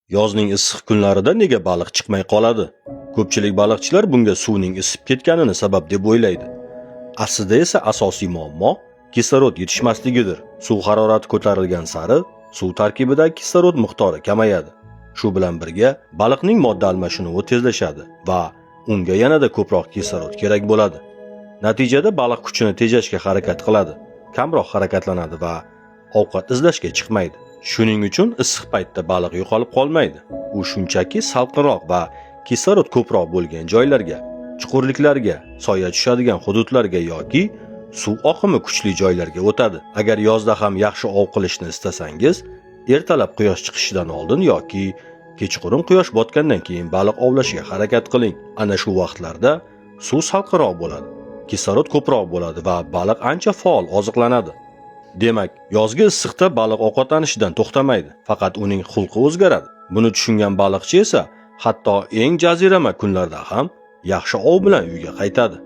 Yozning issiq kunlarida nega baliq chiqmay qoladi? Ko'pchilik baliqchilar bunga suvning isib ketganini sabab deb o'ylaydi. Aslida esa asosiy muammo kislorod yetishmasligidir. Suv harorati ko'tarilgan sari suv tarkibidagi kislorod miqdori kamayadi. Shu bilan birga baliqning modda almashinuvi tezlashadi va unga yanada ko'proq kislorod kerak bo'ladi. Natijada baliq kuchini tejashga harakat qiladi, kamroq harakatlanadi va ovqat izlashga chiqmaydi. Shuning uchun issiq paytda baliq yo'qolib qolmaydi. U shunchaki salqinroq va kislorod ko'proq bo'lgan joylarga, chuqurliklarga, soya tushadigan hududlarga yoki suv oqimi kuchli joylarga o'tadi. Agar yozda ham yaxshi ov qilishni istasangiz, ertalab quyosh chiqishidan oldin yoki kechqurun quyosh botgandan keyin baliq ovlashga harakat qiling. Ana shu vaqtlarda suv salqinroq bo'ladi, kislorod ko'proq bo'ladi va baliq ancha faol oziqlanadi. Demak, yozgi issiqda baliq ovqatlanishidan to'xtamaydi, faqat uning xulqi o'zgaradi. Buni tushungan baliqchi esa hatto eng jazirama kunlarda ham yaxshi ov bilan uyga qaytadi.